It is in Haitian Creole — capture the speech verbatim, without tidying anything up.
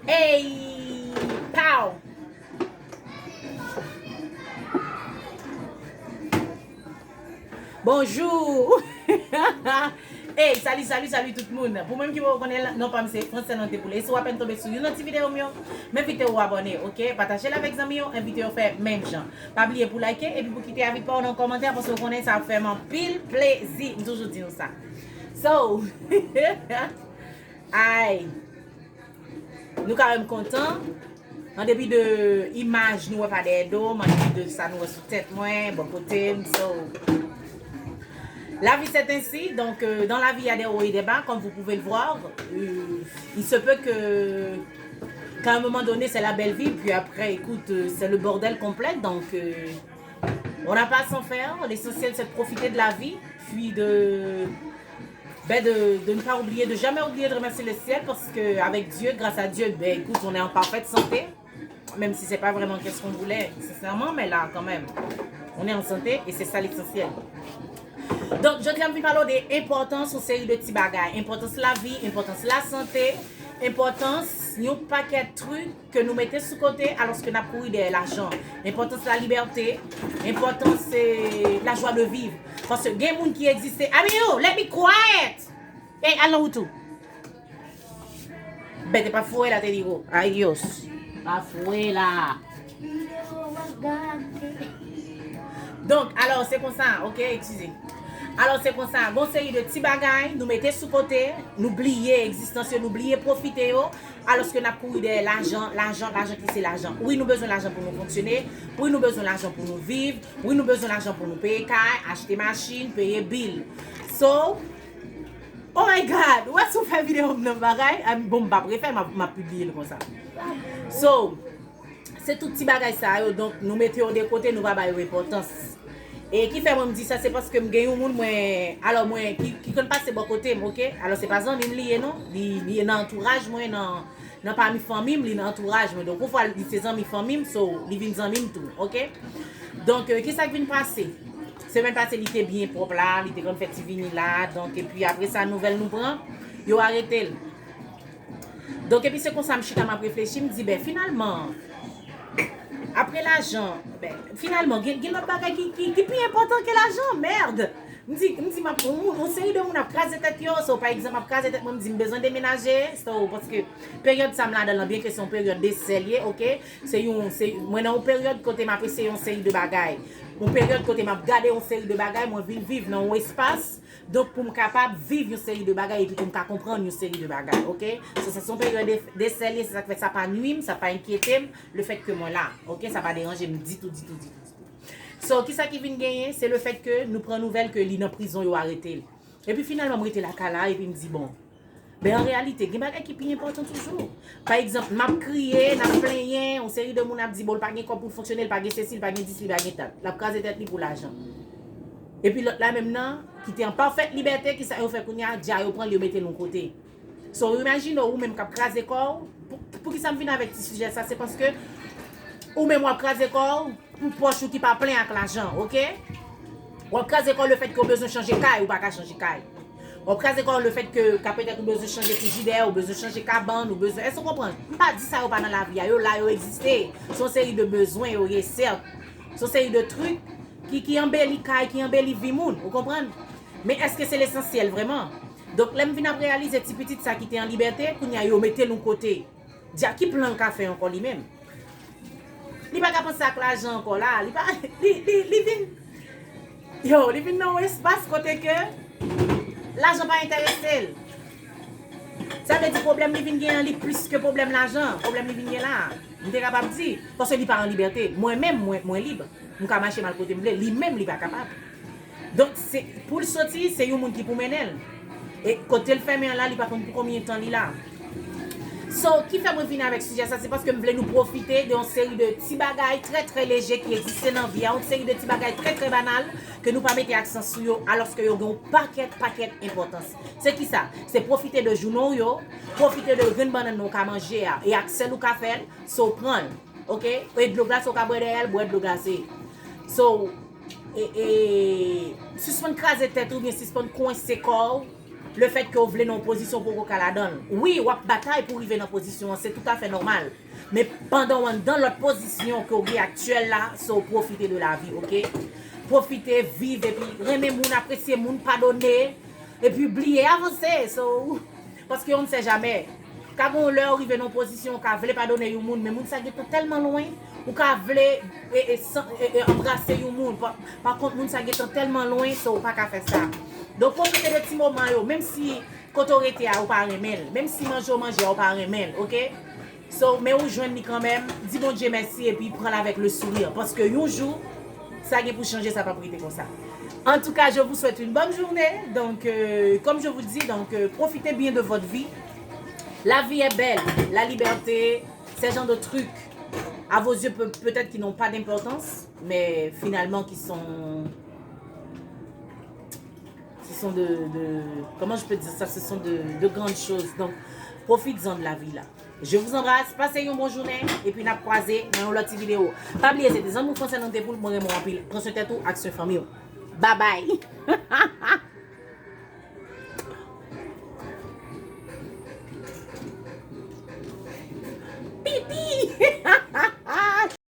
Ey! Pow! Bonjou! Ey, sali, sali, sali tout moun. Pou menm ki poko konnen, non pa m se Francelle Antepoule. E si w apèn tonbe sou youn nan ti videyo m yo, m envite w abòne, oke? Pataje l avèk zanmi w, envite yo fè menm jan. Pa bliye pou like epi pou kite avi pa w nan kòmantè, paske w konnen sa ap fè m anpil plezi. M toujou di nou sa. So, ay, nou ka wè m kontan. An depi de imaj nou wè pa dèyè do m, an depi de sa nou wè sou tèt mwen, bò kote m, so. La vie c'est ainsi, donc euh, dans la vie il y a des hauts et des bas, comme vous pouvez le voir. Euh, il se peut que qu'à un moment donné c'est la belle vie, puis après écoute, euh, c'est le bordel complet, donc euh, on n'a pas à s'en faire. L'essentiel c'est de profiter de la vie, puis de ben de, de ne pas oublier, de jamais oublier de remercier le ciel parce que avec Dieu, grâce à Dieu, ben écoute, on est en parfaite santé. Même si c'est pas vraiment qu'est-ce qu'on voulait, sincèrement, mais là quand même, on est en santé et c'est ça l'essentiel. Donk, jodi a m vin pale w de enpòtans yon seri de ti bagay. Enpòtans lavi, enpòtans lasante, enpòtans yon pakèt trik ke nou mete sou kote alòske n ap kouri dèyè lajan. Enpòtans lalibète, enpòtans eh, la joie de vivre. Paske gen moun ki egziste. Amiyo, let me quiet! Ey, al nan wout ou. Bèt pa foure la, te di, oh, ay Dios. Pa foure la. Donk, alò, se konsa, oke, eskize. Alò, se konsa, gon seri de ti bagay, nou mete sou kote, nou bliye egzistans yo, nou bliye pwofite yo, alòske n ap kouri dèyè lajan, lajan, lajan ki se lajan. Wi, nou bezwen lajan pou nou fonksyone, wi, nou bezwen lajan pou nou viv, wi, nou bezwen lajan pou nou peye kay, achte machin, peye bil. So, oh my God, ou wè si w fè videyo m nan bagay, ah, bon, m p ap refè l, m ap, m ap pibliye l konsa. So, se tout ti bagay sa yo, donk nou mete yo de kote, nou pa ba yo enpòtans. E ki fè mwen m di sa, se paske m gen yon moun mwen, alò mwen, ki, ki konn pase bò kote m, oke? Alò se pa zanmi m li ye non, li, li nan antouraj mwen, nan, nan pami fanmi m, li nan antouraj mwen. Donk yon fwa li se zanmi fanmi m, so li vin zanmi m tou, oke? Donk, euh, kisa k vin pase? Semèn pase li te byen pwòp la, li te konn fè ti vini la, donk epi apre sa nouvèl nou pran, yo arete l. Donk epi se konsa m chita m ap reflechi, m di, ben finalman, apre lajan, ben finalman, gen, gen lòt bagay ki, ki, ki pi enpòtan ke lajan, mèd! M di, m di, m ap, yon, yon seri de moun ap kraze tèt yo, so pa egzanp, ap kraze tèt mwen, m di, m bezwen demenaje, so, paske peryòd sa m ladan l lan, byen ke se yon peryòd de sè l ye, oke? Se yon, se, mwen nan yon peryòd kote m ap eseye yon seri de bagay. Yon peryòd kote m ap gade yon seri de bagay, mwen vin viv nan yon espas, donk pou m kapab viv yon seri de bagay epi pou m ka konprann yon seri de bagay, oke? So, sa se yon peryòd de, de sè l ye, se sa k fè sa pa nwi m, sa pa enkyete m, lefèt ke mwen la, oke? Sa pa deranje m ditou, ditou, ditou, ditou. So, kisa ki vin genyen? Se lefèt ke nou pran nouvèl ke li nan prizon, yo arete l. Epi finalman, m rete lakay la, epi m di, bon, ben an reyalite, gen bagay ki pi enpòtan toujou. Pa egzanp, m ap kriye, n ap plenyen, yon seri de moun ap di, bon, l pa gen kòb pou l fonksyone, l pa gen sesi, l pa gen dis, li pa gen dat. L ap kraze tèt li pou lajan. Epi lòt la menm nan, ki te an pafèt libète, kisa yo fè kounye a? Dja yo pran l, yo mete l yon kote. So, imajine w, ou menm k ap kraze kò w, pou, poukisa m vin avèk ti sijè sa? Se paske ou menm w ap kraze kò w pou pòch ou ki pa plen ak lajan, oke? W ap kraze kò w lefèt ke w bezwen chanje kay, ou pa ka chanje kay. W ap kraze kò w lefèt ke ka petèt ou bezwen chanje frijidè, ou bezwen chanje kabann, ou bezwen, èske w konprann? M pa di sa yo pa nan lavi a, yo la, yo egziste. Se yon seri de bezwen yo ye, sèt. Se yon seri de trik ki, ki anbeli kay, ki anbeli vi moun, ou konprann? Men èske se lesansyèl vrèman? Donk, lè m vin ap reyalize ti pitit sa ki te an libète, kounye a yo mete l yon kote. Dja ki plan l ka fè ankò li menm? Li pa ka panse ak lajan ankò la. Li pa, li, li, li vin, yo, li vin nan yon espas kote ke lajan pa enterese l. Sa vle di pwoblèm li vin gen an, li plis ke pwoblèm lajan. Pwoblèm li vin gen la. M te kapab di, paske li pa an libète. Mwen menm, mwen, mwen lib. M ka mache m al kote m vle. Li menm, li pa kapab. Donk, se, pou l soti, se yon moun ki pou mennen l. E kote l fèmen an la, li pa konn pou konbyen tan li la. So, ki fè mwen vin avèk sijè sa, se paske m vle nou pwofite de yon seri de ti bagay trè, trè leje ki egziste nan vi a, yon seri de ti bagay trè, trè banal ke nou pa mete aksan sou yo, alòske yo gen yon pakèt, pakèt enpòtans. Se ki sa? Se pwofite de jounen w yo, pwofite de grenn bannann ou ka manje a, e ak sèl ou ka fè l, so pran l. Oke? E dlo glase w ka bwè dèyè l, bwè dlo glase. So, e, e, sispann kraze tèt ou, oubyen sispann kwense kò w le fèt ke w vle nan yon pozisyon poko ka ladan l. Wi, w ap batay pou rive nan pozisyon an, se toutafè nòmal. Men pandan w anndan lòt pozisyon ke w gen aktyèl la, so pwofite de lavi, oke? Pwofite, viv, epi renmen moun, apresye moun, padone, epi bliye, avanse. So, paske on ne sait jamais. Ka gen yon lè ou rive nan yon pozisyon ou ka vle padone yon moun, men moun sa gentan tèlman lwen, ou ka vle e, e, san- e, e, anbrase yon moun. Pa, pa kont, moun sa gentan tèlman lwen, so ou pa ka fè sa. Donk, pwofite de ti moman yo, menm si kote w rete a ou pa renmen l, menm si manje w manje a ou pa renmen l, oke? So, men ou jwenn li kanmenm, di Bondye mèsi epi pran l avèk le sourire. Paske yon jou, sa gen pou chanje, sa p ap rete konsa. En tout cas, je vous souhaite une bonne journée. Donc, euh, comme je vous dis, donc, euh, profitez bien de votre vie. La vie est belle. La liberté, ces genres de trucs, à vos yeux, peut- peut-être qui n'ont pas d'importance, mais finalement qui sont, ce sont de, de, comment je peux dire ça, ce sont de, de grandes choses. Donc, profites-en de la vie là. Je vous embrasse, pase yon bon jounen, epi n ap kwaze nan yon lòt ti videyo. Pa bliye, se te zanmi w Fransè nan te pou l, mwen renmen w anpil. Pran swen tèt ou ak swen fanmi w. Babay!